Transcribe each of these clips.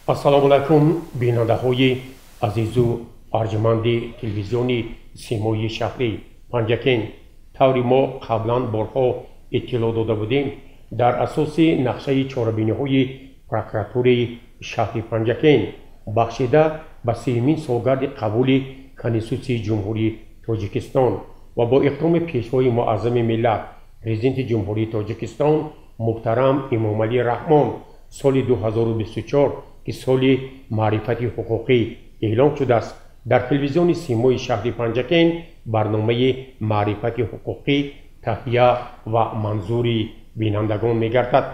Ассалому алайкум, бинандаҳои азизу арҷманди телевизиони Симои шаҳри Панҷакент. Таври мо қаблан борҳо иттилоъ дода будем, дар асоси нақшаи чорабиниҳои прокуратураи шаҳри Панҷакент бахшида ба сеюмин солгарди қабули Конститутсияи Ҷумҳурии Тоҷикистон ва бо иқдоми Пешвои Муаззами миллат, Президенти Ҷумҳурии Тоҷикистон муҳтарам Эмомалӣ Раҳмон, соли 2024, ки соли маърифати ҳуқуқӣ эълон шудааст, дар телевизиони Симои шаҳри Панҷакент барномаи маърифати ҳуқуқӣ таҳия ва манзури бинандагон мегардад.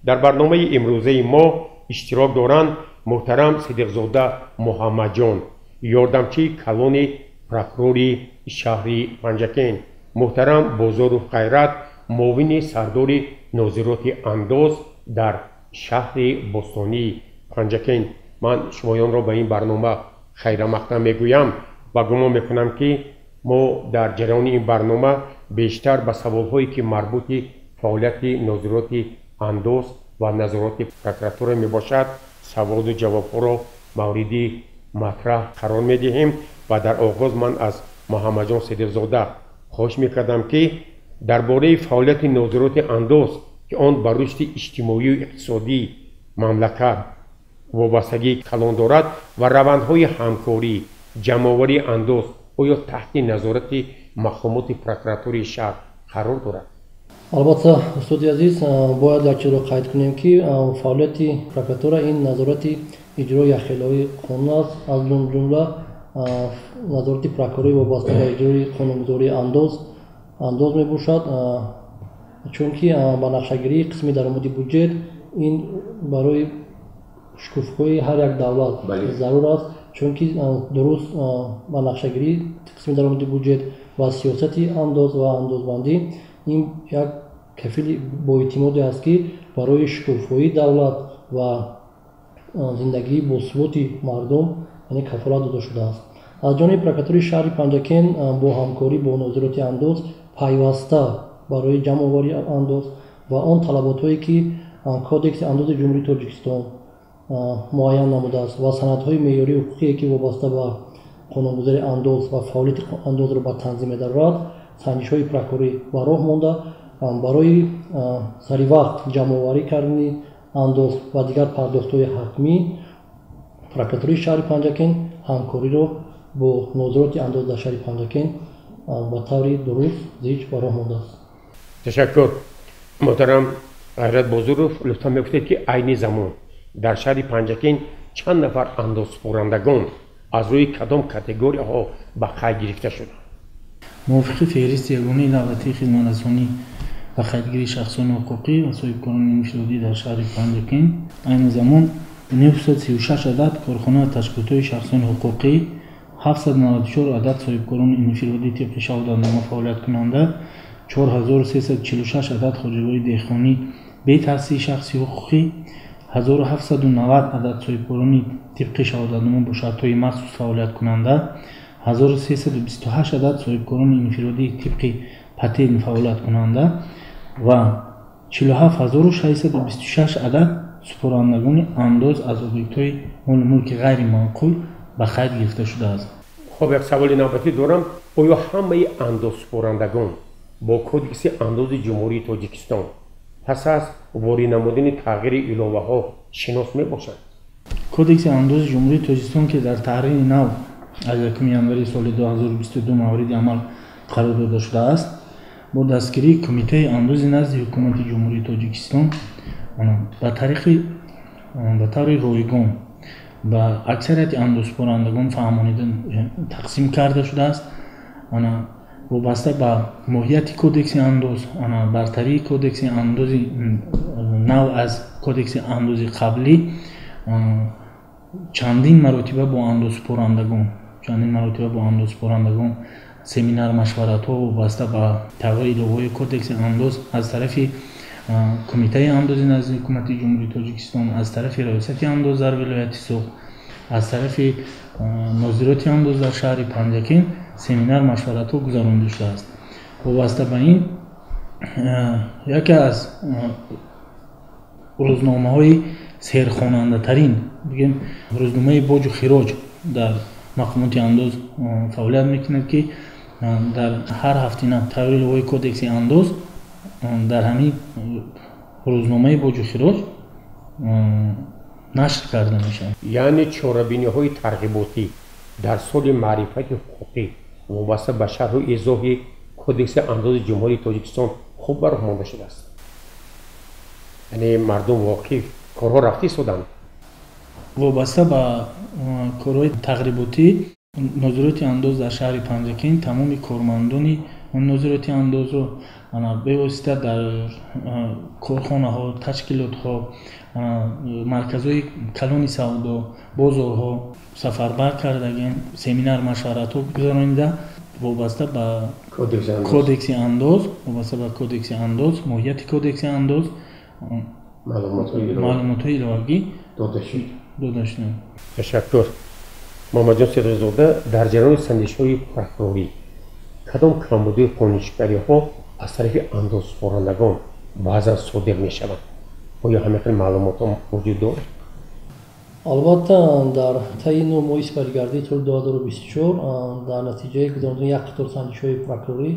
Дар барномаи имрӯзаи мо иштирок доранд муҳтарам Сидиқзода Муҳаммадҷон, ёрдамчии калони прокурори шаҳри Панҷакент, муҳтарам Бозоров Ғайрат, муовини сардори нозироти андоз дар шаҳри бостонии Панҷакент. Ман шумоёнро ба ин барнома хайрамақдам мегӯям ва гумон мекунам, ки мо дар ҷараёни ин барнома бештар ба саволҳое, ки марбути фаъолияти нозироти андоз ва назороти прокуратура мебошад, саволу ҷавобҳоро мавриди матраҳ қарор медиҳем. Ва дар оғоз ман аз Муҳаммадҷон Сидиқзода хоҳиш мекардам, ки дар бораи фаъолияти нозироти андоз, ки он ба рушди иҷтимоию иқтисодии мамлакат вобастагии калон дорад, ва равандҳои ҳамкорӣ, ҷамъоварии андоз оё таҳти назорати мақомоти прокуратураи шаҳр қарор дорад? Албатта, устоди азиз, бояд як чизро қайд кунем, ки фаъолияти прокуратура ин назорати иҷрои якхелаҳои қонун аст, аз ҷумла назорати прокурорӣ вобаста ба иҷрои қонунгузории андоз мебошад, чунки ба нақшагирии қисми даромади буҷет ин барои шукуфоии ҳар як давлат зарур аст, чунки дуруст ба нақшагирии қисми даромади буҷет ва сиёсати андоз ва андозбандӣ ин як кафили боэътимоде аст, ки барои шукуфоии давлат ва зиндагии босуботи мардум, яъне, кафолат дода шудааст. Аз ҷониби прокуратураи шаҳри Панҷакент бо ҳамкорӣ бо нозироти андоз пайваста барои ҷамъоварии андоз ва он талаботҳое, ки Кодекси андози Ҷумҳурии Тоҷикистон муайян намудааст, ва санадҳои меъёрии ҳуқуқие, ки вобаста ба қонунгузории андоз ва фаъолияти андозро ба танзим медарорад, санҷишҳои прокурорӣ ба роҳ монда, барои саривақт ҷамъоварӣ кардани андоз ва дигар пардохтҳои ҳатмӣ прокуратураи шаҳри Панҷакент ҳамкориро бо нозироти андоз дар шаҳри Панҷакент ба таври дуруст зич ба роҳ мондааст. Ташаккур. Муҳтарам Ғайрат Бозуров, лутфан мегуфтед, ки айни замон дар шаҳри Панҷакент чанд нафар андозсупорандагон аз рӯи кадом категорияҳо ба қайд гирифта шуданд? Мувофиқи феҳристи ягонаи давлатии хизматрасонӣ ба қайдгирии шахсони ҳуқуқӣ ва соҳибкорони инфиродӣ дар шаҳри Панҷакент айни замон 936 адад корхона ва ташкилотҳои шахсони ҳуқуқӣ, 794 адад соҳибкорони инфиродӣ тибқи шаҳодатнома фаъолияткунанда, 4346 адад хоҷагиҳои деҳқонӣ бе таъсиси шахси ҳуқуқӣ, 1790 адад соҳибкорони тибқи шаҳодатнома бо шартҳои махсус фаъолияткунанда, 1328 адад соҳибкорони инфиродӣ тибқи патент фаъолияткунанда ва 47 626 адад супорандагони андоз аз объектҳои молу мулки ғайриманқул ба қайд гирифта шудааст. Хоб, як саволи навбатӣ дорам: оё ҳамаи андозсупорандагон бо Кодекси андози Ҷумҳурии Тоҷикистон пас аз ворид намудани тағйири иловаҳо шинос мебошанд? Кодекси андози Ҷумҳурии Тоҷикистон, ки дар таҳрири нав аз 1 январи соли 2022 мавриди амал қарор дода шудааст, бо дастгирии Кумитаи андози назди Ҳукумати Ҷумҳурии Тоҷикистон ба таври ройгон ба аксарияти андозсупорандагон фаҳмонида тақсим карда шудааст. Вобаста ба моҳияти кодекси андоз, бартарии кодекси андози нав аз кодекси андози қаблӣ чандин маротиба бо андозсупорандагон семинар машваратҳо вобаста ба тағйири иловаҳои кодекси андоз аз тарафи Кумитаи андози назди Ҳукумати Ҷумҳурии Тоҷикистон, аз тарафи Раёсати андоз дар вилояти Суғд, аз тарафи нозироти андоз дар шаҳри Панҷакент семинар машваратҳо гузаронида шудааст. Вобаста ба ин яке аз рӯзномаҳои Серхонандатарин бигем рӯзномаи боҷу хироҷ дар мақомоти андоз фаъолият мекунад, ки дар ҳар ҳафтина тағйири лоиҳаи кодекси андоз дар ҳамин рӯзномаи боҷу хироҷ нашр карда мешавад. Яъне чорабиниҳои тарғиботӣ дар соли маърифати ҳуқуқӣ вобаста ба шарҳу изоҳи кодекси андози Ҷумҳурии Тоҷикистон хуб ба роҳ монда шудааст. Яъне мардум воқиф, корҳо рафта истоданд. Вобаста ба корҳои тағриботӣ нозироти андоз дар шаҳри Панҷакент тамоми кормандони нозироти андозро бевосита дар корхонаҳо, ташкилотҳо, марказҳои калони савдо, бозорҳо сафарбар кардагем, семинар машваратҳо гузаронида вобаста ба кодекси андоз, вобаста ба кодекси андоз, моҳияти кодекси андоз маълумотҳои иловагӣ дода шуд. Дода шуданд. Ташаккур. Муҳаммадҷон Сидиқзода, дар ҷараёни санҷишҳои прокурорӣ кадом камбудии қонуншиканиҳо аз тарафи андозсупорандагон баъзан содир мешаванд? Оё ҳамин хел маълумотҳо вуҷуд дорад? Албатта, дар таи 9 моҳи сипаригардии соли 2024 дар натиҷаи гузаронидани як қатор санҷишҳои прокурорӣ,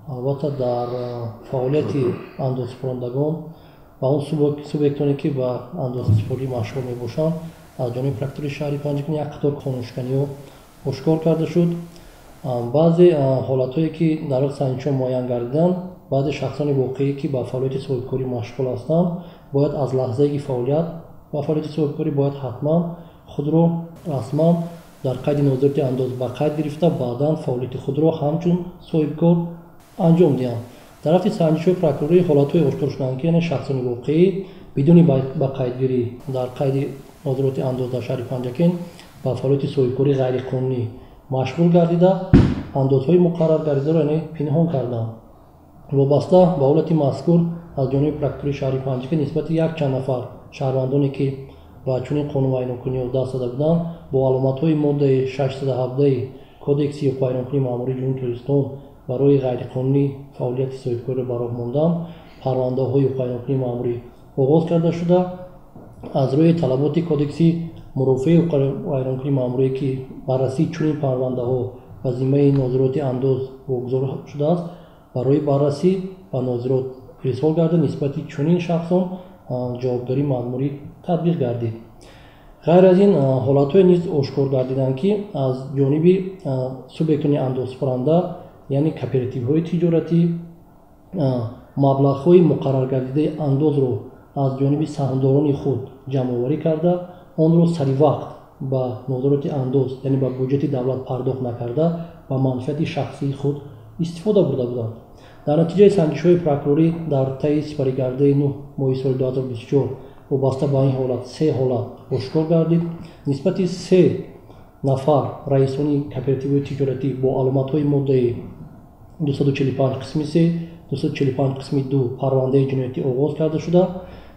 албатта, дар фаъолияти андозсупорандагон ва он субъектоне, ки ба андозсупорӣ машғул мебошанд, аз ҷониби прокуратураи шаҳри Панҷакент як қатор қонуншиканиҳо ошкор карда шуд. Баъзе ҳолатҳое, ки дар вақти санҷишҳо муайян гардиданд, баъзе шахсони воқеӣ, ки ба фаъолияти соҳибкорӣ машғул ҳастанд, бояд аз лаҳзаи ки фаъолият ба фаъолияти соҳибкорӣ бояд ҳатман худро расман дар қайди нозироти андоз ба қайд гирифта, баъдан фаъолияти худро ҳамчун соҳибкор анҷом диҳанд. Дар вақти санҷишҳои прокурорӣ ҳолатҳое ошкор шуданд, ки яъне шахсони воқеӣ бидуни ба қайдгирӣ дар қайди нозироти андоз дар шаҳри Панҷакент ба фаъолияти соҳибкорӣ ғайриқонунӣ машғул гардида, андозҳои муқаррар гардидаро яъне пинҳон карданд. Вобаста ба ҳолати мазкур аз ҷониби прокуратураи шаҳри Панҷакент нисбати якчанд нафар шаҳрвандоне, ки ба чунин қонунвайронкуниҳо даст зада буданд, бо аломатҳои моддаи 617 кодекси ҳуқуқвайронкунии маъмурии Ҷумҳурии Тоҷикистон барои ғайриқонунӣ фаъолияти соҳибкориро ба роҳ мондан парвандаҳои ҳуқуқвайронкунии маъмурӣ оғоз карда шуда, аз рӯи талаботи кодекси мурофиаи ҳуқуқвайронкунии маъмурие, ки баррасии чунин парвандаҳо ба зиммаи нозироти андоз вогузор шудааст, барои баррасӣ ба нозирот ирсол гарда, нисбати чунин шахсон ҷавобгарии маъмурӣ татбиқ гардид. Ғайр аз ин, ҳолатҳое низ ошкор гардиданд, ки аз ҷониби субъектони андозсупоранда, яъне кооперативҳои тиҷоратӣ, маблағҳои муқарраргардидаи андозро аз ҷониби саҳмдорони худ ҷамъоварӣ карда, онро саривақт ба нозироти андоз, яъне ба буҷети давлат пардохт накарда, ба манфиати шахсии худ истифода бурда буданд. Дар натиҷаи санҷишҳои прокурорӣ дар таи сипаригардии 9 моҳи соли 2024 вобаста ба ин ҳолат се ҳолат ошкор гардид. Нисбати се нафар раисони кооперативҳои тиҷоратӣ бо аломатҳои моддаи 245 қисми 3, 245 қисми 2 парвандаи ҷиноятӣ оғоз карда шуда,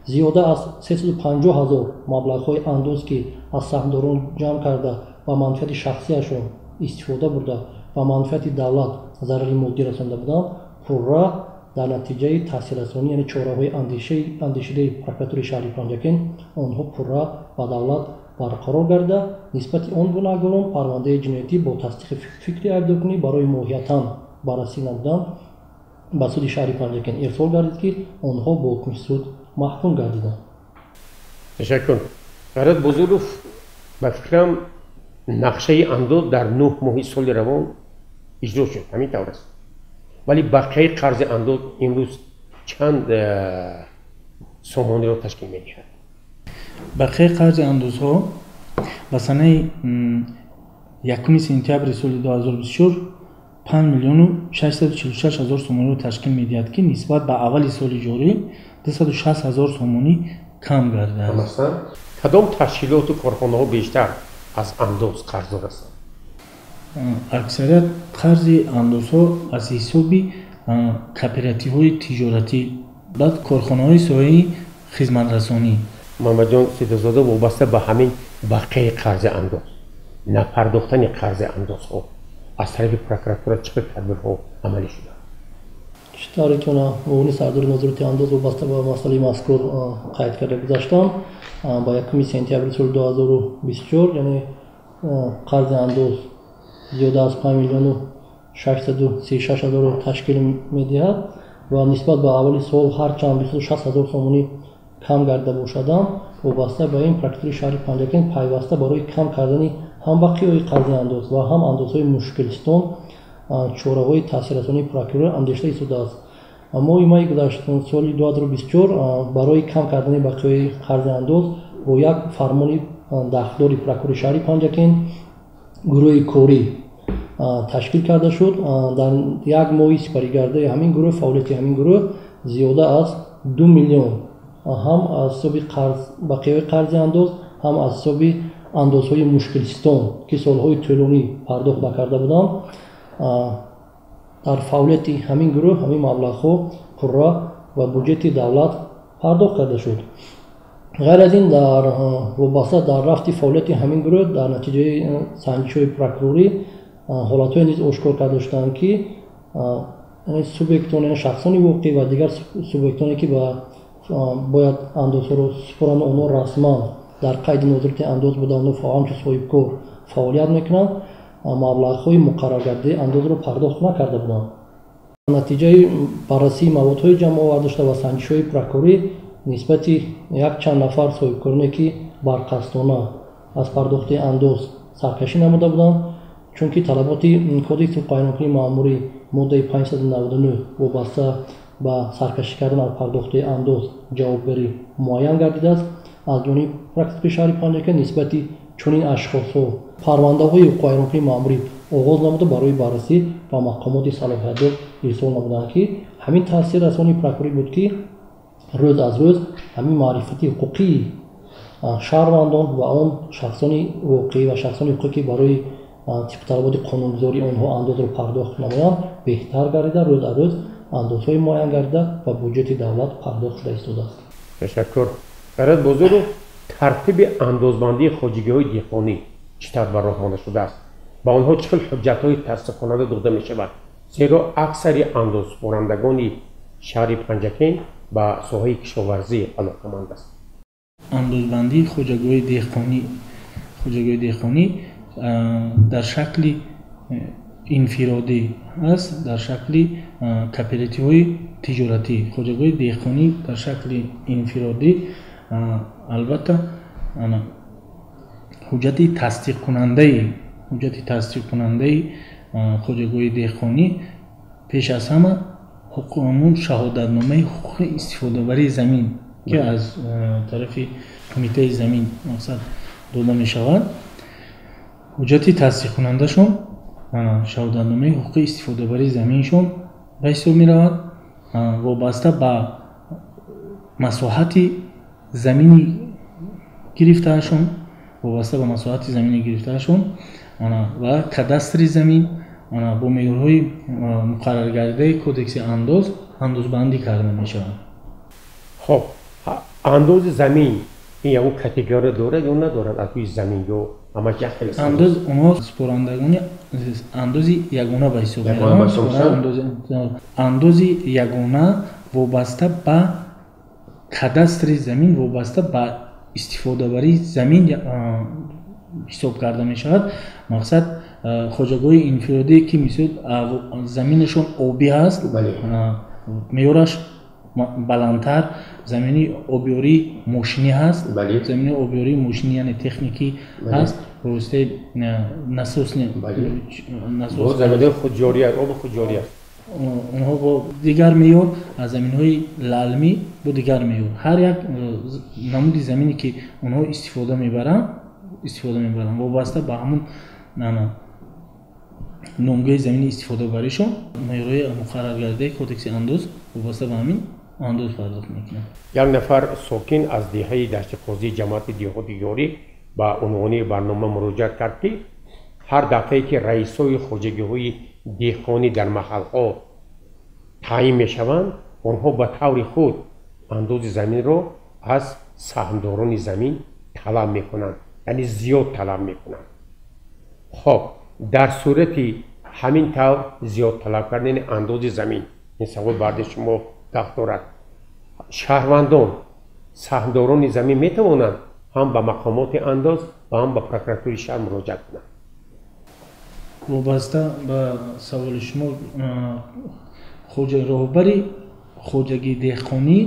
зиёда аз 350 ҳазор маблағҳои андоз, ки аз саҳмдорон ҷамъ карда, ба манфиати шахсияшон истифода бурда, ба манфиати давлат зарари моддӣ расонда буданд, пурра дар натиҷаи таъсиррасонӣ, яъне чораҳои андешидаи прокуратураи шаҳри Панҷакент онҳо пурра ба давлат барқарор гардида, нисбати он гунаҳгорон парвандаи ҷиноятӣ бо тасдиқи фикри айбдоркунӣ барои моҳиятан баррасӣ намудан ба суди шаҳри Панҷакент ирсол гардид, ки онҳо бо ҳукми суд маҳкум гардиданд. Ташаккур. Ғайрат Бузуров, ба фикрам, нақшаи андоз дар 9 моҳи соли равон иҷро шуд, ҳамин тавр аст? Вале бақияи қарзи андоз имрӯз чанд сомониро ташкил медиҳад? Бақияи қарзи андозҳо ба санаи 1 сентябри соли 2024 5 миллиону 646 ҳазор сомониро ташкил медиҳад, ки нисбат ба аввали соли ҷорӣ 260 ҳазор сомонӣ кам гардидааст. Кадом ташкилоту корхонаҳо бештар аз андоз қарздор ҳастанд? Аксарият қарзи андозҳо аз ҳисоби кооперативҳои тиҷоратӣ, баъд корхонаҳои соҳаи хизматрасонӣ. Муҳаммадҷон Сидиқзода, вобаста ба ҳамин бақияи қарзи андоз, напардохтани қарзи андозҳо аз тарафи прокуратура чӣ хел тадбирҳо амалӣ шуданд? Чӣ Чӣ тавре ки муовини сардори назорати андоз вобаста ба масъалаи мазкур қайд карда гузаштам, ба 1 сентябри соли 2024, яъне қарзи андоз зиёда аз 5 миллиону 636 ҳазорро ташкил медиҳад ва нисбат ба аввали сол ҳарчанд 260 ҳазор сомонӣ кам гарда бошадам, вобаста ба ин прокуратураи шаҳри Панҷакент пайваста барои кам кардани ҳам бақиёи қарзи андоз ва ҳам андозҳои мушкилистон чораҳои таъсиррасонии прокурор андешида истодааст. Моҳи майи гузашта соли 2024 барои кам кардани бақиёи қарзи андоз бо як фармони дахлдори прокурори шаҳри Панҷакент гурӯҳи корӣ ташкил карда шуд. Дар як моҳи сипаригардаи ҳамин гурӯҳ, фаъолияти ҳамин гурӯҳ зиёда аз 2 миллион ҳам аз ҳисоби бақиёи қарзи андоз, ҳам аз ҳисоби андозҳои мушкилистон, ки солҳои тӯлонӣ пардохт накарда буданд, дар фаъолияти ҳамин гурӯҳ ҳамин маблағҳо пурра ба буҷети давлат пардохт карда шуд. Ғайр аз ин, дар вобаста дар рафти фаъолияти ҳамин гурӯҳ дар натиҷаи санҷишҳои прокурорӣ ҳолатҳое низ ошкор карда шуданд, ки субъектон, шахсони воқеӣ ва дигар субъектоне, ки бояд андозҳоро супоранд, онҳо расман дар қайди назорати андоз буда, онҳо ҳамчун соҳибкор фаъолият мекунанд, маблағҳои муқарраргардаи андозро пардохт накарда буданд. Натиҷаи баррасии маводҳои ҷамъоварда шуда ва санҷишҳои прокурорӣ нисбати якчанд нафар соҳибкороне, ки барқасдона аз пардохти андоз саркашӣ намуда буданд, чунки талаботи Кодекси ҳуқуқвайронкунии маъмурӣ моддаи 599 вобаста ба саркашӣ кардан аз пардохти андоз ҷавобгарӣ муайян гардидааст, аз ҷониби прокуратураи шаҳри Панҷакент нисбати чунин ашхосҳо парвандаҳои ҳуқуқвайронкунии маъмурӣ оғоз намуда барои баррасӣ ба мақомоти салоҳиятдор ирсол намуданд, ки ҳамин таъсиррасонии прокурорӣ буд, ки рӯз аз рӯз ҳамин маърифати ҳуқуқии шаҳрвандон ва он шахсони воқеӣ ва шахсони ҳуқуқӣ, ки барои тибқи талаботи қонунгузории онҳо андозро пардохт намоянд, беҳтар гардида, рӯз аз рӯз андозҳои муайян гардида ба буҷети давлат пардохт шуда истодааст. Ташаккур. Ғайрат Бозуров, тартиби андозбандии хоҷагиҳои деҳқонӣ чӣ тавр ба роҳ монда шудааст? Ба онҳо чӣ хел ҳуҷҷатҳои тасдиқкунанда дода мешавад? Зеро аксари андозсупорандагони шаҳри Панҷакент ба соҳаи кишоварзӣ алоқаманд аст. Андозбандии хоҷагиҳои деҳқонӣ дар шакли инфиродӣ аст, дар шакли кооперативҳои тиҷоратӣ. Хоҷагиҳои деҳқонӣ дар шакли инфиродӣ албатта ҳуҷҷати тасдиқкунандаи хоҷагиҳои деҳқонӣ пеш аз ҳама ҳуқуқмун шаҳодатномаи ҳуқуқи истифодабарии замин, ки аз тарафи кумитаи замин мақсад дода мешавад, ҳуҷҷати тасдиқкунандашон шаҳодатномаи ҳуқуқи истифодабарии заминшон ба ҳисоб меравад, вобаста ба масоҳати замини гирифтаашон, вобаста ба масоҳати замини гирифтаашон ва кадастри замин бо меъёрҳои муқарраргардидаи кодекси андоз андозбандӣ карда мешавад. Хоб, андози замин ин ягон категория дорад ё надорад? Аз рӯи замин ё ҳамаш як хел аст? Андоз онҳо супорандагони андози ягона ба ҳисоб мераванд. Андози ягона вобаста ба кадастри замин, вобаста ба истифодабарии замин ҳисоб карда мешавад. Мақсад хоҷагиҳои инфиродие, ки мисол заминашон обӣ аст, меъёраш баландтар, замини обёрии мошинӣ ҳаст, замини обёрии мошинӣ яъне техникӣ ҳаст, ба воситаи насосни заминҳои худҷорӣ аст, оби худ ҷорӣ аст. Онҳо бо дигар меъёр, аз заминҳои лалмӣ бо дигар меъёр. Ҳар як намуди замине, ки онҳо истифода мебаранд, вобаста ба ҳамун номгӯи замини истифодабаришон меъёрҳои муқарраргардидаи кодекси андоз вобаста ба ҳамин андоз пардохт мекунанд. Як нафар сокин аз деҳаи Дашти Қозии ҷамоати деҳоти Ёрӣ ба унвони барнома муроҷиат кард, ки ҳар дафъае ки раисҳои хоҷагиҳои деҳқонӣ дар маҳалҳо таъин мешаванд, онҳо ба таври худ андози заминро аз саҳмдорони замин талаб мекунанд, яъне зиёд талаб мекунанд. Хоб, дар сурати ҳамин тавр зиёд талаб кардани андози замин Ин савол барди шумо дахл дорад. Шаҳрвандон, саҳмдорони замин метавонанд ҳам ба мақомоти андоз ва ҳам ба прокуратураи шаҳр муроҷиат кунанд? Вобаста ба саволи шумо, роҳбари хоҷагии деҳқонӣ,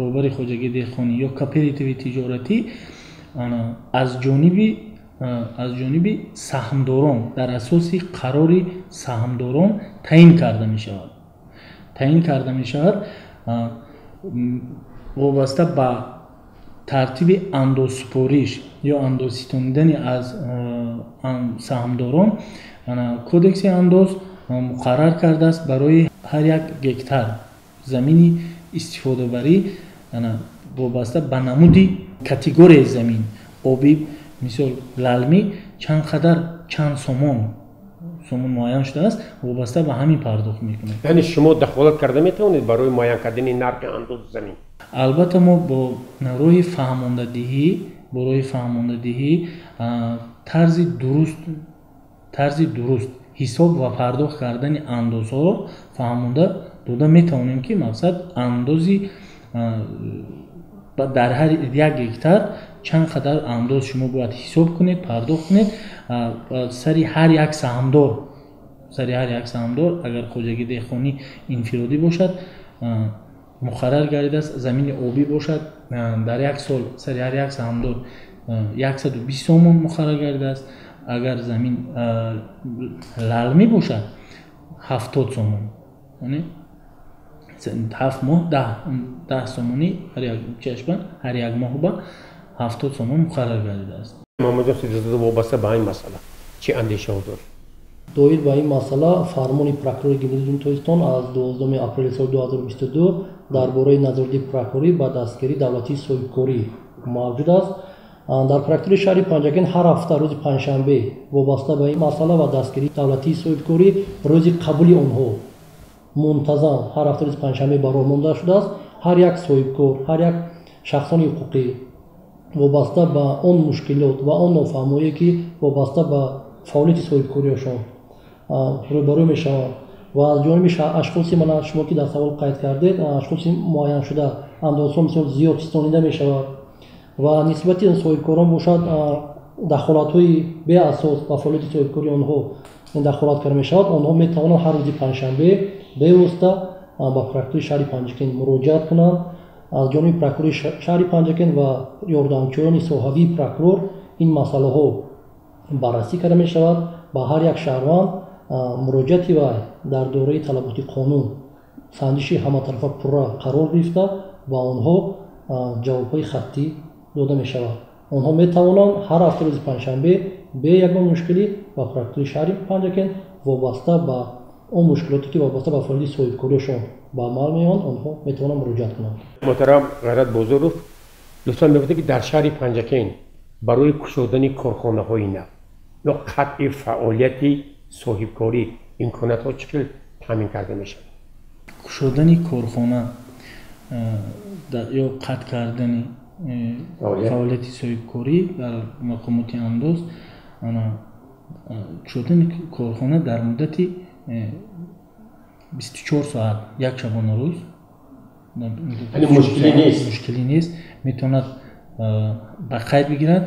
роҳбари хоҷагии деҳқонӣ ё кооперативи тиҷоратӣ аз ҷониби саҳмдорон дар асоси қарори саҳмдорон таъин карда мешавад. Таъин карда мешавад вобаста ба тартиби андозсупориш ё андозситонидани аз саҳмдорон. Кодекси андоз муқаррар кардааст барои ҳар як гектар замини истифодабарӣ вобаста ба намуди категорияи замин, обӣ, мисол лалмӣ, чанд қадар чанд сомон муайян шудааст, вобаста ба ҳамин пардохт мекунад. Яъне шумо дахолат карда метавонед барои муайян кардани нархи андози замин? Албатта, мо бо роҳи фаҳмондадиҳӣ, тарзи дуруст ҳисоб ва пардохт кардани андозҳоро фаҳмонда дода метавонем, ки мақсад андози дар ҳар як гектар чанд қадар андоз шумо бояд ҳисоб кунед, пардохт кунед. Сари ҳар як саҳмдор, агар хоҷагии деҳқонӣ инфиродӣ бошад, муқаррар гардидааст, замини обӣ бошад, дар як сол сари ҳар як саҳмдор 120 сомон муқаррар гардидааст. Агар замин лалмӣ бошад, 70 сомон, яъне 7 моҳ 10 сомонӣ ҳар як чашма, ҳар як моҳ ба 70 сомон муқаррар гардидааст. Муҳаммадҷон Сидиқзода, вобаста ба ин масъала чӣ андешаҳо доред? Доир ба ин масъала фармони прокурори генералии Ҷумҳурии Тоҷикистон аз 12 апрели соли 2022 дар бораи назорати прокурорӣ ба дастгирии давлатии соҳибкорӣ мавҷуд аст. Дар прокуратураи шаҳри Панҷакент ҳар ҳафта рӯзи панҷшанбе вобаста ба ин масъала ва дастгирии давлатии соҳибкорӣ рӯзи қабули онҳо мунтазам ҳар ҳафта рӯзи панҷшанбе ба роҳ монда шудааст. Ҳар як соҳибкор, ҳар як шахсони ҳуқуқӣ вобаста ба он мушкилот ва он нофаҳмое ки вобаста ба фаъолияти соҳибкориашон рӯбарӯ мешаванд ва аз ҷониби ашхоси, мана шумо ки дар савол қайд кардед, ашхоси муайяншуда андозҳо мисол зиёд ситонида мешавад ва нисбати соҳибкорон бошад дахолатҳои беасос ба фаъолияти соҳибкории онҳо дахолат карда мешавад. Онҳо метавонанд ҳар рӯзи панҷшанбе бевосита ба прокуратураи шаҳри Панҷакент муроҷиат кунанд. Аз ҷониби прокурори шаҳри Панҷакент ва ёрдамчиёни соҳавии прокурор ин масъалаҳо баррасӣ карда мешавад. Ба ҳар як шаҳрванд муроҷиати вай дар доираи талаботи қонун санҷиши ҳаматарафа пурра қарор гирифта ба онҳо ҷавобҳои хаттӣ дода мешавад. Онҳо метавонанд ҳар ҳафта рӯзи панҷшанбе бе ягон мушкилӣ ба прокуратураи шаҳри Панҷакент вобаста ба он мушкилоте ки вобаста ба фаъолияти соҳибкориашон ба амал меоянд, онҳо метавонанд муроҷиат кунанд. Муҳтарам Ғайрат Бозоров, лутфан мегуфтед, ки дар шаҳри Панҷакент барои кушодани корхонаҳои нав ё қатъи фаъолияти соҳибкорӣ имкониятҳо чӣ хел таъмин карда мешавад? Кушодани корхона ё қатъ кардани фаъолияти соҳибкорӣ дар мақомоти андоз, кушодани корхона дар муддати 24 соат, як шабонарӯз, мушкилӣ нест, метавонад ба қайд бигирад.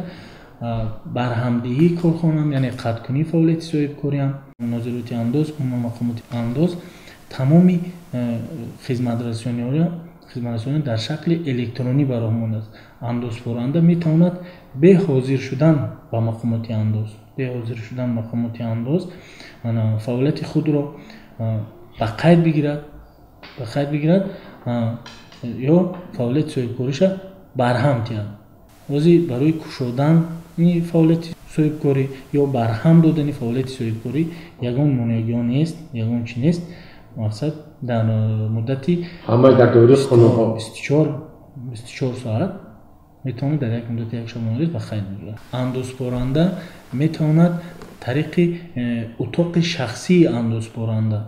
Барҳамдиҳии корхонаам, яъне қатъкунии фаъолияти соҳибкориам, нозироти андоз, мақомоти андоз тамоми хизматрасониҳо дар шакли электронӣ ба роҳ мондааст. Андозсупоранда метавонад бе ҳозир шудан ба мақомоти андоз, фаъолияти худро ба қайд бигирад, ё фаъолияти соҳибкориша барҳам диҳад. Ҳозир барои кушодани фаъолияти соҳибкорӣ ё барҳам додани фаъолияти соҳибкорӣ ягон монеагиҳо нест, ягон чи нест. Мақсад дар муддати ҳама дар доираи қонунҳо 24 соат метавонад дар як муддати як шабонарӯз ба қайд бигирад. Андозсупоранда метавонад тариқи утоқи шахсии андозсупоранда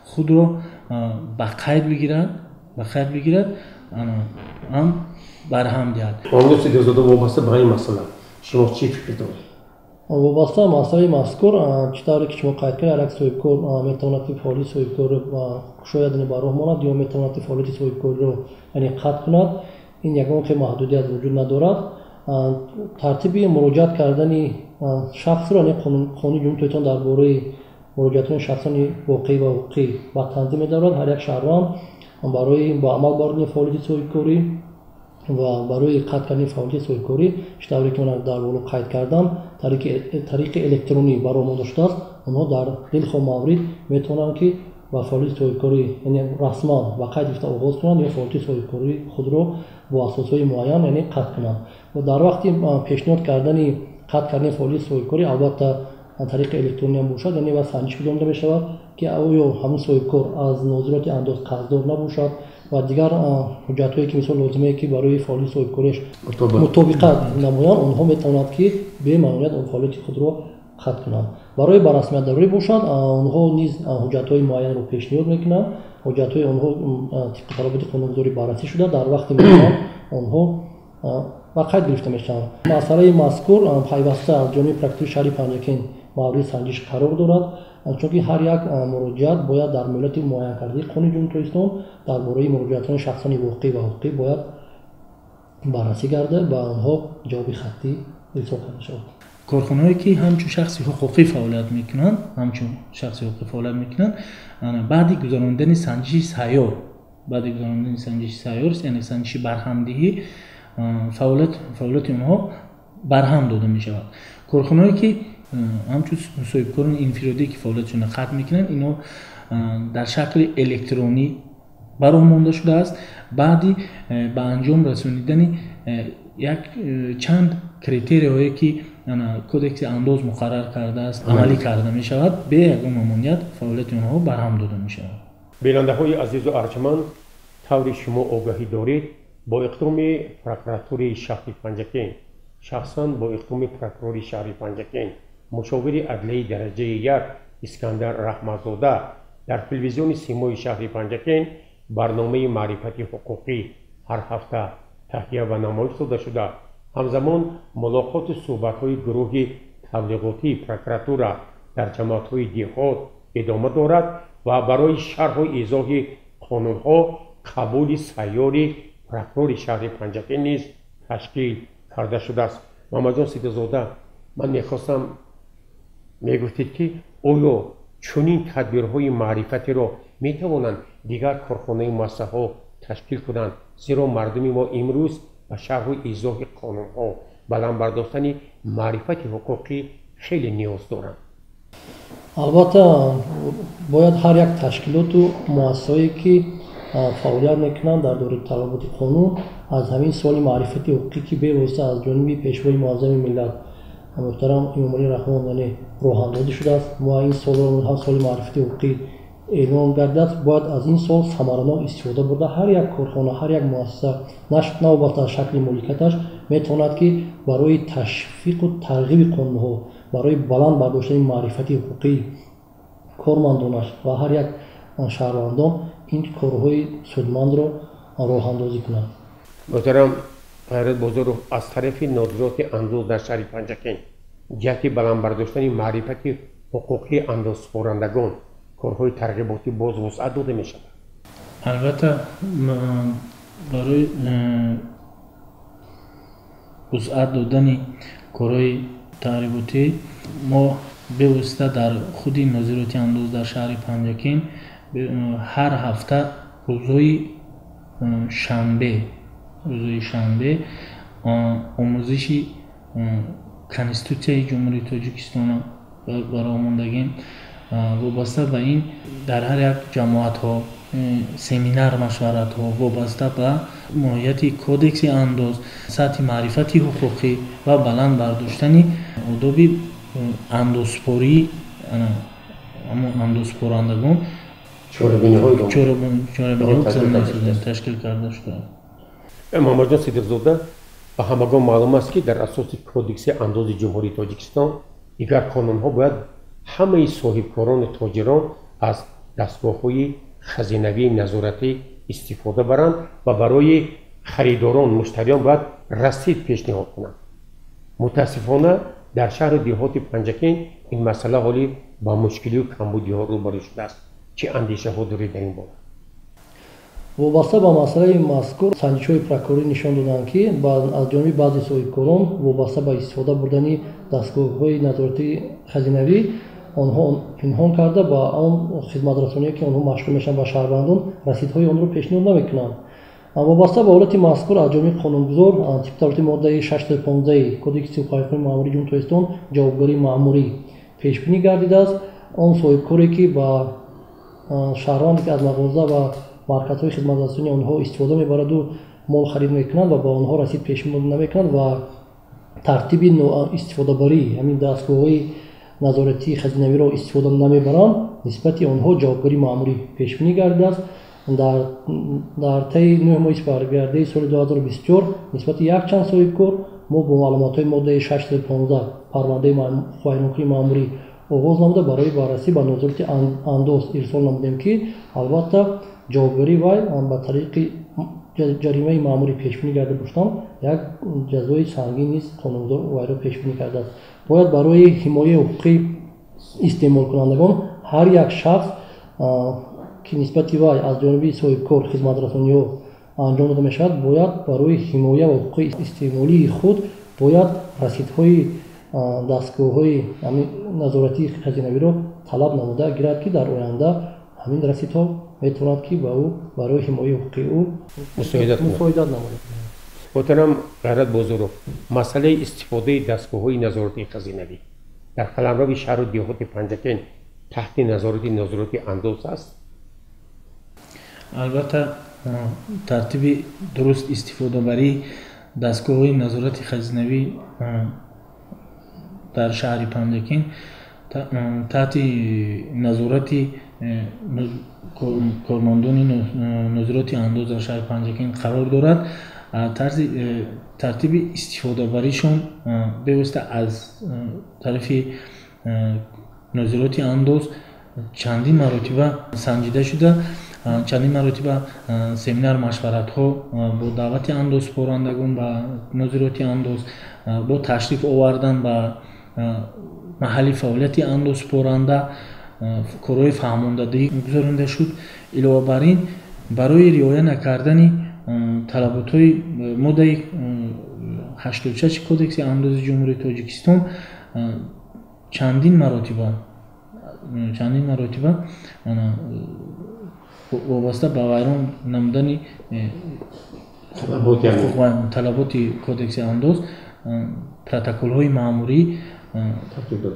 худро ба қайд бигирад, ҳам барҳам диҳад. Муҳаммад Сидиқзода, вобаста ба ин масъала шумо чӣ фикр доред? Вобаста масъалаи мазкур, чӣ тавре ки шумо қайд кардед, ҳар як соҳибкор метавонад ки фаъолияти соҳибкорро кушояд, яъне ба роҳ монад, ё метавонад ки фаъолияти соҳибкориро, яъне қатъ кунад. Ин ягон хел маҳдудият вуҷуд надорад. Тартиби муроҷиат кардани шахсро, яъне Қонуни Ҷумҳурии Тоҷикистон дар бораи муроҷиатҳои шахсони воқеӣ ва ҳуқуқӣ ба танзим медарорад. Ҳар як шаҳрванд барои ба амал бардани фаъолияти соҳибкорӣ ва барои қатъ кардани фаъолияти соҳибкорӣ, чӣ тавре ки ман дар боло қайд кардам, тариқи электронӣ ба роҳ монда шудааст. Онҳо дар дилхоҳ маврид метавонанд ки ба фаъолияти соҳибкорӣ, яъне расман ба қайд гирифта оғоз кунанд ё фаъолияти соҳибкории худро бо асосҳои муайян, яъне қатъ кунанд. Ва дар вақти пешниҳод кардани қатъ кардани фаъолияти соҳибкорӣ, албатта тариқи электронӣ ҳам бошад, яъне ва санҷиш гузаронида мешавад ки оё ҳамин соҳибкор аз нозироти андоз қарздор набошад ва дигар ҳуҷҷатҳое ки мисол лозимае ки барои фаъолияти соҳибкориаш мутобиқат намоянд, онҳо метавонанд ки бемамоният он фаъолияти худро қатъ кунанд. Барои ба расмият дарорӣ бошад, онҳо низ ҳуҷҷатҳои муайянро пешниҳод мекунанд. Ҳуҷҷатҳои онҳо тибқи талаботи қонунгузорӣ баррасӣ шуда, дар вақти муайян онҳо ба қайд гирифта мешаванд. Масъалаи мазкур пайваста аз ҷониби прокуратураи шаҳри Панҷакент мавриди санҷиш қарор дорад, чунки ҳар як муроҷиат бояд дар муҳлати муайянкардаи Қонуни Ҷумҳурии Тоҷикистон дар бораи муроҷиатҳои шахсони воқеӣ ва ҳуқуқӣ бояд баррасӣ гарда, ба онҳо ҷавоби хаттӣ ирсол карда шавад. Корхонаҳое ки ҳамчун шахси ҳуқуқӣ фаъолият мекунанд, ҳамчун шахси ҳуқуқӣ фаъолият мекунанд, баъди гузарондани санҷиши сайёр, баъди гузарондани санҷиши сайёр, яъне санҷиши барҳамдиҳӣ, фаъолияти онҳо барҳам дода мешавад. Корхонаҳое ки ҳамчун соҳибкорони инфиродӣ ки фаъолиятшонро қатъ мекунанд, инҳо дар шакли электронӣ ба роҳ монда шудааст. Баъди ба анҷом расонидани як чанд критерияҳое ки кодекси андоз муқаррар кардааст, амалӣ карда мешавад, бе ягон мамоният фаъолияти онҳо барҳам дода мешавад. Бинандаҳои азизу арҷманд, таври шумо огаҳӣ доред, бо иқдоми прокуратураи шаҳри Панҷакент, шахсан бо иқдоми прокурори шаҳри Панҷакент, мушовири адлияи дараҷаи 1 Искандар Раҳматзода дар телевизиони Симои шаҳри Панҷакент барномаи маърифати ҳуқуқӣ ҳар ҳафта таҳия ва намоиш дода шуда, ҳамзамон мулоқоту суҳбатҳои гурӯҳи таблиғотии прокуратура дар ҷамоатҳои деҳот идома дорад ва барои шарҳу изоҳи қонунҳо қабули сайёри прокурори шаҳри Панҷакент низ ташкил карда шудааст. Муҳаммадҷон Сидиқзода, ман мехостам мегуфтед ки оё чунин тадбирҳои маърифатиро метавонанд дигар корхонаи муассисаҳо ташкил кунанд, зеро мардуми мо имрӯз ба шарҳу изоҳи қонунҳо, баланд бардоштани маърифати ҳуқуқӣ хеле ниёз доранд? Албатта, бояд ҳар як ташкилоту муассисае ки фаъолият мекунанд дар доираи талаботи қонун, аз ҳамин соли маърифати ҳуқуқӣ ки бевосита аз ҷониби Пешвои муаззами миллат муҳтарам Эмомалӣ Раҳмон, яъне роҳандозӣ шудааст, мо ин солро ҳам соли маърифати ҳуқуқӣ эълон гардид, бояд аз ин сол самаранок истифода бурда, ҳар як корхона, ҳар як муассиса новобаста аз шакли моликияташ метавонад ки барои ташвиқу тарғиби қонунҳо, барои баланд бардоштани маърифати ҳуқуқии кормандонаш ва ҳар як шаҳрвандон ин корҳои судмандро роҳандозӣ кунад. Муҳтарам Ғайрат Бозоров, аз тарафи нозироти андоз дар шаҳри Панҷакент ҷиҳати баланд бардоштани маърифати ҳуқуқии андозсупорандагон корҳои тарғиботӣ боз вусъат дода мешавад? Албатта, барои вусъат додани корҳои тарғиботӣ мо бевосита дар худи нозироти андоз дар шаҳри Панҷакент ҳар ҳафта рӯзҳои шанбе, рӯзҳои шанбе омӯзиши Конститутсияи Ҷумҳурии Тоҷикистонро ба роҳ мондагем. Вобаста ба ин дар ҳар як ҷамоатҳо семинар машваратҳо вобаста ба моҳияти кодекси андоз, сатҳи маърифати ҳуқуқӣ ва баланд бардоштани одоби андозсупорӣ, ҳамон андозсупорандагон чорабиниҳо ташкил карда шудааст. Муҳаммадҷон Сидиқзода, ба ҳамагон маълум аст ки дар асоси кодекси андози Ҷумҳурии Тоҷикистон дигар қонунҳо бояд ҳамаи соҳибкорону тоҷирон аз дастгоҳҳои хазинавии назоратӣ истифода баранд ва барои харидорон, муштариён бояд расид пешниҳод кунанд. Мутаассифона, Дар шаҳру деҳоти Панҷакент ин масъала ҳолӣ ба мушкилию камбудиҳо рӯбарӯ шудааст. Чӣ андешаҳо доред дар ин бора? Вобаста ба масъалаи мазкур санҷишҳои прокурорӣ нишон доданд, ки аз ҷониби баъзе соҳибкорон вобаста ба истифода бурдани дастгоҳҳои назоратии хазинавӣ онҳо пинҳон карда ба он хизматрасоние, ки онҳо машғул мешаванд ба шаҳрвандон, расидҳои онро пешниҳод намекунанд. Вобаста ба ҳолати мазкур аз ҷониби қонунгузор тибқи талаботи моддаи 615 Кодекси ҳуқуқвайронкунии маъмурии Ҷумҳурии Тоҷикистон ҷавобгарии маъмурӣ пешбинӣ гардидааст. Он соҳибкоре, ки ба шаҳрванде, ки аз мағоза ва марказҳои хизматрасонии онҳо истифода мебараду мол харид мекунад ва ба онҳо расид пешниҳод намекунад ва тартиби истифодабарии ҳамин дастгоҳҳои назоратии хазинавиро истифода намебаранд, нисбати онҳо ҷавобгарии маъмурӣ пешбинӣ гардидааст. Дар таи 9 моҳи сипаригардии соли 2024 нисбати якчанд соҳибкор мо бо маълумотҳои моддаи 615 парвандаи ҳуқуқвайронкунии маъмурӣ оғоз намуда барои баррасӣ ба нозирати андоз ирсол намудем, ки албатта ҷавобгарии вай ба тариқи ҷаримаи маъмурӣ пешбинӣ карда бошанд, як ҷазои сангин низ қонунгузор вайро пешбинӣ кардааст. Бояд барои ҳимояи ҳуқуқи истеъмолкунандагон ҳар як шахс, ки нисбати вай аз ҷониби соҳибкор хизматрасониҳо анҷом дода мешавад, бояд барои ҳимоя ва ҳуқуқи истеъмолии худ бояд расидҳои дастгоҳҳои назоратии хазинавиро талаб намуда гирад, ки дар оянда ҳамин расидҳо метавонад, ки ба ӯ барои ҳимояи ҳуқуқи ӯ мусоидат намояд. Муҳтарам Ғайрат Бозоров, масъалаи истифодаи дастгоҳҳои назоратии хазинавӣ дар қаламрави шаҳру деҳоти Панҷакент таҳти назорати назорати андоз аст? Албатта, тартиби дуруст истифодабарии дастгоҳҳои назорати хазинавӣ дар шаҳри Панҷакент таҳти назорати кормандони нозироти андоз дар шаҳри Панҷакент қарор дорад. Тартиби истифодабаришон бевосита аз тарафи нозироти андоз чандин маротиба санҷида шуда, чандин маротиба семинар машваратҳо бо даъвати андозсупорандагон ба нозироти андоз, бо ташриф овардан ба маҳалли фаъолияти андозсупоранда корҳои фаҳмондадиҳӣ гузаронида шуд. Илова бар ин, барои риоя накардани талаботҳои моддаи 86 Кодекси андози Ҷумҳурии Тоҷикистон чандин маротиба вобаста ба вайрон намудани талаботи Кодекси андоз протоколҳои маъмурӣ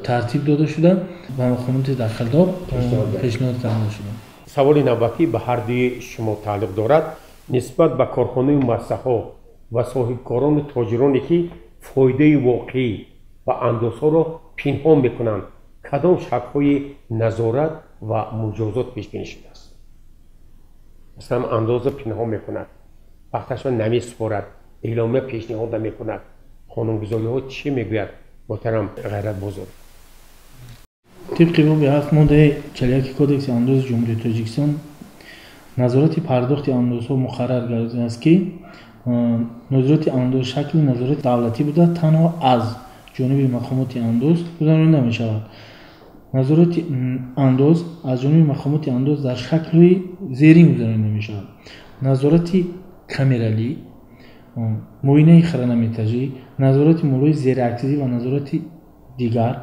тартиб дода шуда ба мақомоти дахлдор пешниҳод карда шуда. Саволи навбатӣ ба ҳар дуи шумо тааллуқ дорад. Нисбат ба корхонаи муассисаҳо ва соҳибкорону тоҷироне, ки фоидаи воқеӣ ва андозҳоро пинҳон мекунанд, кадом шаклҳои назорат ва муҷозот пешбинӣ шудааст? Масалан, андозро пинҳон мекунад, вақташро намесупорад, эъломия пешниҳод намекунад. Қонунгузориҳо чӣ мегӯяд, муҳтарам Ғайрат Бозоров? Тибқи боби 7 моддаи 41 Кодекси андози Ҷумҳурии Тоҷикистон назорати пардохти андозҳо муқаррар гардидааст, ки назорати андоз шакли назорати давлатӣ буда танҳо аз ҷониби мақомоти андоз гузаронида мешавад. Назорати андоз аз ҷониби мақомоти андоз дар шаклҳои зерин гузаронида мешавад: назорати камералӣ, муоинаи хронометражӣ, назорати молҳои зериаксизӣ ва назорати дигар,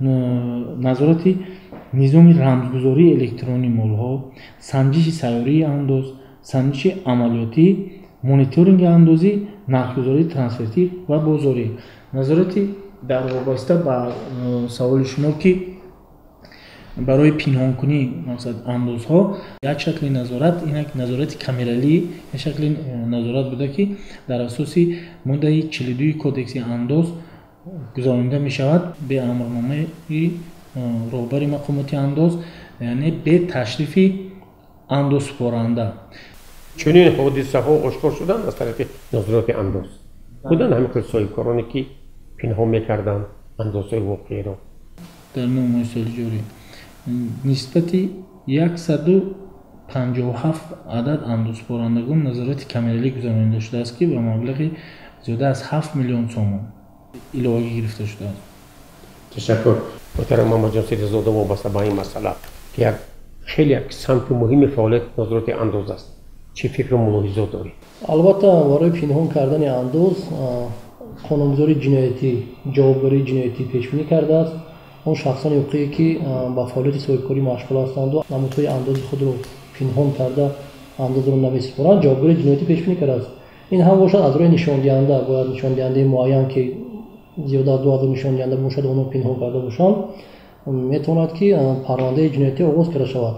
назорати низоми рамзгузории электронии молҳо, санҷиши сайёрии андоз, санҷиши амалиётӣ, мониторинги андозӣ, нархгузории трансфертӣ ва бозорӣ. Назорати дар вобаста ба саволи шумо, ки барои пинҳонкунӣ мақсад андозҳо, як шакли назорат ин як назорати камералӣ, як шакли назорат буда, ки дар асоси моддаи 42 Кодекси андоз гузаронида мешавад бе амрномаи роҳбари мақомоти андоз, яъне бе ташрифи андозсупоранда. Чунин ҳодисаҳо ошкор шуданд аз тарафи назорати андоз? Буданд ҳамин хел соҳибкороне, ки пинҳон мекарданд андозҳои воқеиро? Дар 9 моҳи соли ҷорӣ нисбати 157 адад андозсупорандагон назорати камералӣ гузаронида шудааст, ки ба маблағи зиёда аз 7 миллион сомон иловагӣ гирифта шудааст. Ташаккур. Муҳтарам Муҳаммадҷон Сидиқзода, вобаста ба ин масъала, ки як хеле як самти муҳими фаъолияти назорати андоз аст, чӣ фикру мулоҳизот доред? Албатта, барои пинҳон кардани андоз қонунгузори ҷиноятӣ ҷавобгарии ҷиноятӣ пешбинӣ кардааст. Он шахсони ҳуқуқие, ки ба фаъолияти соҳибкорӣ машғул ҳастанду намудҳои андози худро пинҳон карда андозро намесупоранд, ҷавобгарии ҷиноятӣ пешбинӣ кардааст. Ин ҳам бошад аз рӯи нишондиҳанда, бояд нишондиҳандаи муайян, ки зиёда аз 2000 нишондиҳанда бошад, онро пинҳон карда бошанд, метавонад, ки парвандаи ҷиноятӣ оғоз карда шавад.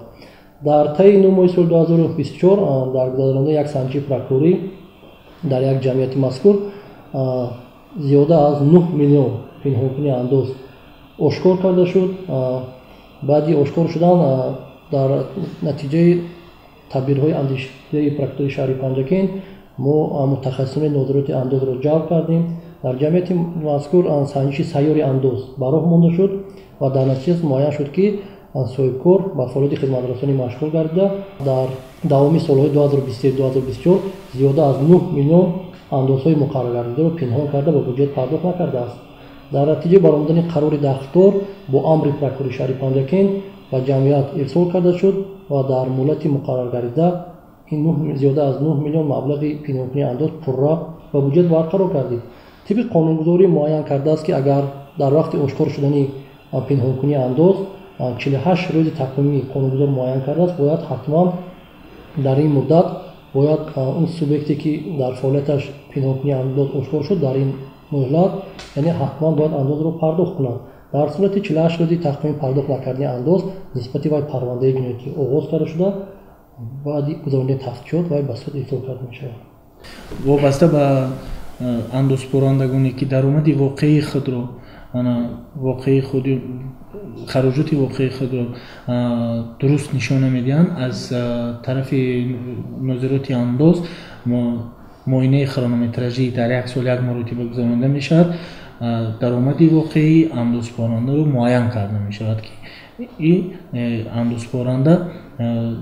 Дар таи 9 моҳи соли 2024 дар гузарондаи як санҷиши прокурорӣ дар як ҷамъияти мазкур зиёда аз 9 миллион пинҳонкунии андоз ошкор карда шуд. Баъди ошкор шудан дар натиҷаи тадбирҳои андешидаи прокуратураи шаҳри Панҷакент мо мутахассисони нозироти андозро ҷалб кардем. Дар ҷамъияти мазкур санҷиши сайёри андоз ба роҳ монда шуд ва дар натиҷа муайян шуд, ки соҳибкор ба фаъолияти хизматрасонӣ машғул гардида, дар давоми солҳои 2023-2024 зиёда аз 9 миллион андозҳои муқарраргардидаро пинҳон карда ба буҷет пардохт накардааст. Дар натиҷаи баромадани қарори дахлдор бо амри прокурори шаҳри Панҷакент ба ҷамъият ирсол карда шуд ва дар муҳлати муқарраргардида ин зиёда аз 9 миллион маблағи пинҳонкунии андоз пурра ба буҷет барқарор гардид. Тибқи қонунгузорӣ муайян кардааст, ки агар дар вақти ошкор шудани пинҳонкунии андоз 48 рӯзи тақвимӣ қонунгузор муайян кардааст, бояд ҳатман дар ин муддат бояд он субъекте, ки дар фаъолияташ пинҳонкунии андоз ошкор шуд, дар ин муҳлат, яъне ҳатман бояд андозро пардохт кунад. Дар сурати 48 рӯзи тақвимӣ пардохт накардани андоз нисбати вай парвандаи ҷиноятӣ оғоз карда шуда, баъди гузаронидани тафтишот вай ба суд ирсол карда мешавад. Вобаста ба андозпорандагоне, ки даромади воқеии худро, воқеии худи хароҷоти воқеии худро дуруст нишон намедиҳанд, аз тарафи нозироти андоз муоинаи хронометражӣ дар як сол як маротиба гузаронида мешавад. Даромади воқеии андозпорандаро муайян карда мешавад, ки и андозпоранда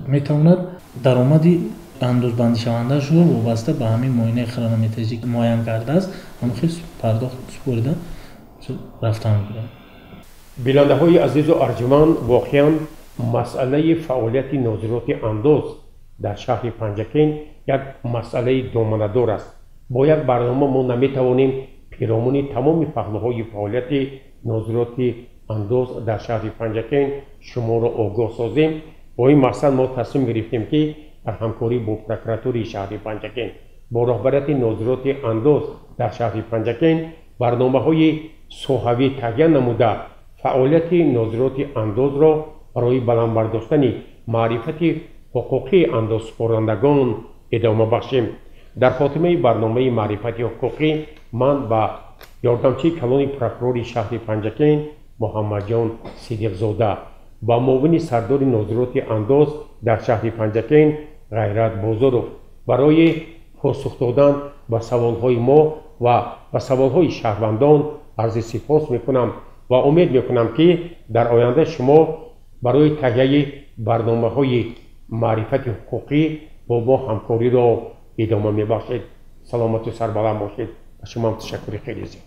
метавонад даромади андозбандишавандаашро вобаста ба ҳамин муоинаи хронометражӣ муайян кардааст, ҳамон хел пардохт супорида рафтан мегирад. Бинандаҳои азизу арҷуманд, воқеан масъалаи фаъолияти нозироти андоз дар шаҳри Панҷакент як масъалаи доманадор аст. Бо як барнома мо наметавонем пиромуни тамоми паҳлӯҳои фаъолияти нозироти андоз дар шаҳри Панҷакент шуморо огоҳ созем. Бо ин мақсад мо тасмим гирифтем, ки дар ҳамкорӣ бо прокуратураи шаҳри Панҷакент, бо роҳбарияти нозироти андоз дар шаҳри Панҷакент барномаҳои соҳавӣ таҳия намуда, фаъолияти нозироти андозро барои баланд бардоштани маърифати ҳуқуқии андозсупорандагон идома бахшем. Дар хотимаи барномаи маърифати ҳуқуқӣ ман ба ёрдамчии калони прокурори шаҳри Панҷакент Муҳаммадҷон Сидиқзода, ба муовини сардори нозироти андоз дар шаҳри Панҷакент Ғайрат Бозоров барои посух додан ба саволҳои мо ва ба саволҳои шаҳрвандон арзи сипос мекунам ва умед мекунам, ки дар оянда шумо барои таҳияи барномаҳои маърифати ҳуқуқӣ бо мо ҳамкориро идома мебахшед. Саломату сарбаланд бошед. Ба шумоам ташаккури хеле зиёд.